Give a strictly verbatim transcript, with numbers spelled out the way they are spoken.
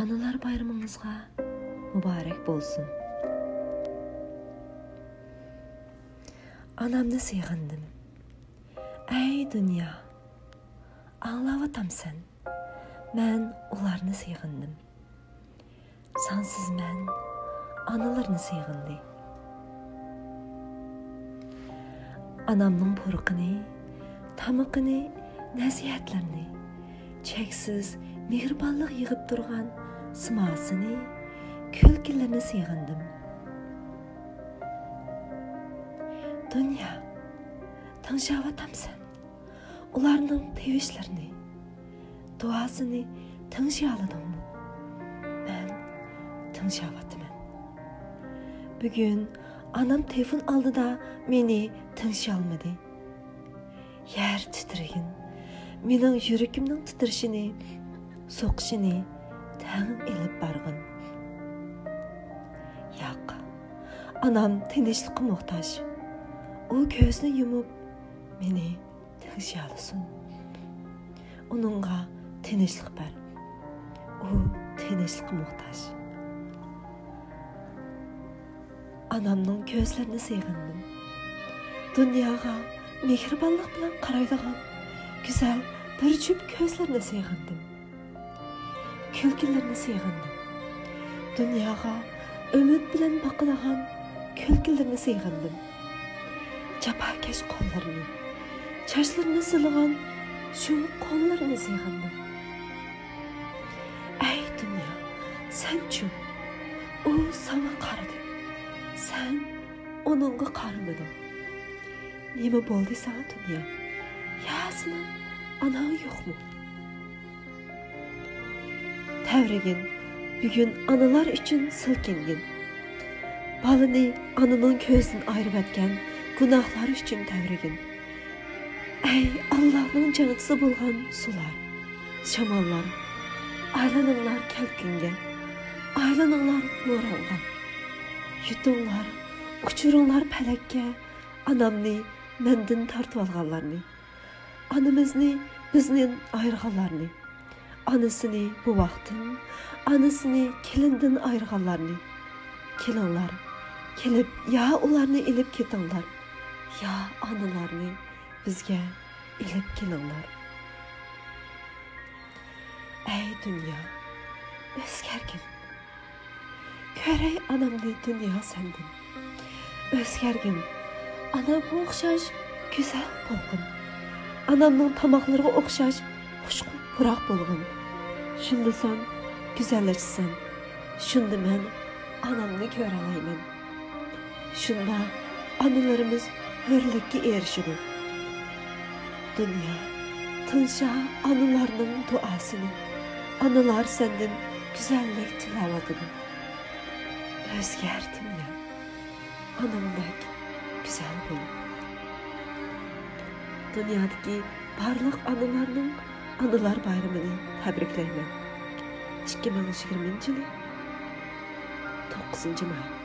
ئانىلار بايرىمىڭىزغا مۇبارەك بولسۇن. ئانامنى سېغىندىم. ئەي دۇنيا، ئاڭلاۋاتامسەن؟ مەن ئۇلارنى سېغىندىم. سانسىز مەن ئانىلىرىنى سېغىندى. ئانامنىڭ پۇرىقىنى، تامىقىنى، نەسىھەتلىرىنى، چەكسىز مېھرىبانلىق يېغىپ تۇرغان سىماسىنى، كۈلكىلىرىنى سېغىندىم. دۇنيا، تىڭشاۋاتامسەن؟ ئۇلارنىڭ تىۋىشلىرىنى، دۇئاسىنى تىڭشىيالىدىڭمۇ؟ مەن تىڭشاۋاتىمەن. بۈگۈن ئانام تېلېفون ئالدىدا مېنى تىڭشىيالمىدى. يەر تىترىگىن، مېنىڭ يۈرىكىمنىڭ تىترىشىنى، سوقۇشىنى تەڭ ئېلىپ بارغىن. ياق، ئانام تىنچلىققا موھتاج. ئۇ كۆزنى يۇمۇپ، مېنى تىڭشىيالىسۇن. ئۇنىڭغا تىنچلىق بەر. ئۇ تىنچلىققا موھتاج. ئانامنىڭ كۆزلىرىنى سېغىندىم. دۇنياغا مېھرىبانلىق بىلەن قارايدىغان گۈزەل بىر جۈپ كۆزلىرىنى سېغىندىم. كۈلكىلىرىنى سېغىندىم. دۇنياغا ئۈمىد بىلەن باقىدىغان كۈلكىلىرىنى سېغىندىم. جاپاكەش قوللىرىنى، چاچلىرىنى سىلىغان شۇ قوللىرىنى سېغىندىم. ئەي دۇنيا، سەنچۇ؟ ئۇ ساڭا قارىدى. سەن ئۇنىڭغا قارىمىدىڭ. نېمە بولدى ساڭا دۇنيا؟ يا سېنىڭ ئاناڭ يوقمۇ؟ تەۋرىگىن، بۈگۈن ئانىلار ئۈچۈن سىلكىنگىن. بالىنى ئانىنىڭ كۆزىدىن ئايرىۋەتكەن گۇناھلار ئۈچۈن تەۋرىگىن. ئەي ئاللاھنىڭ جەڭچىسى بولغان سۇلار، شاماللار، ئايلىنىڭلار كەلكۈنگە، ئايلىنىڭلار بورانغا. يۇتۇڭلار، ئۇچۇرۇڭلار پەلەككە ئانامنى مەندىن تارتىۋالغانلارنى، ئانىمىزنى بىزدىن ئايرىغانلارنى، ئانىسىنى بوۋاقتىن، ئانىسىنى كېلىندىن ئايرىغانلارنى. كېلىڭلار، كېلىپ يا ئۇلارنى ئېلىپ كېتىڭلار، يا ئانىلارنى بىزگە ئېلىپ كېلىڭلار. ئەي دۇنيا، ئۆزگەرگىن. كۆرەي ئانامنى دۇنيا سەندىن. ئۆزگەرگىن. ئانامغا ئوخشاش گۈزەل بولغىن. ئانامنىڭ تاماقلىرىغا ئوخشاش خۇشخۇ پۇراق بولغىن. شۇندا سەن گۈزەللىشىسەن. شۇندا مەن ئانامنى كۆرەلەيمەن. شۇندا ئانىلىرىمىز ھۆرلۈككە ئېرىشىدۇ. دۇنيا، تىڭشا ئانىلارنىڭ دۇئاسىنى. ئانىلار سەندىن گۈزەللىك تىلەۋاتىدۇ. ئۆزگەر دۇنيا، ئانامدەك گۈزەل بول. دۇنيادىكى بارلىق ئانىلارنىڭ ئانىلار بايرىمىنى تەبرىكلەيمەن. ئىككى مىڭ يىگىرمىنچى يىلى توققۇزىنچى ماي.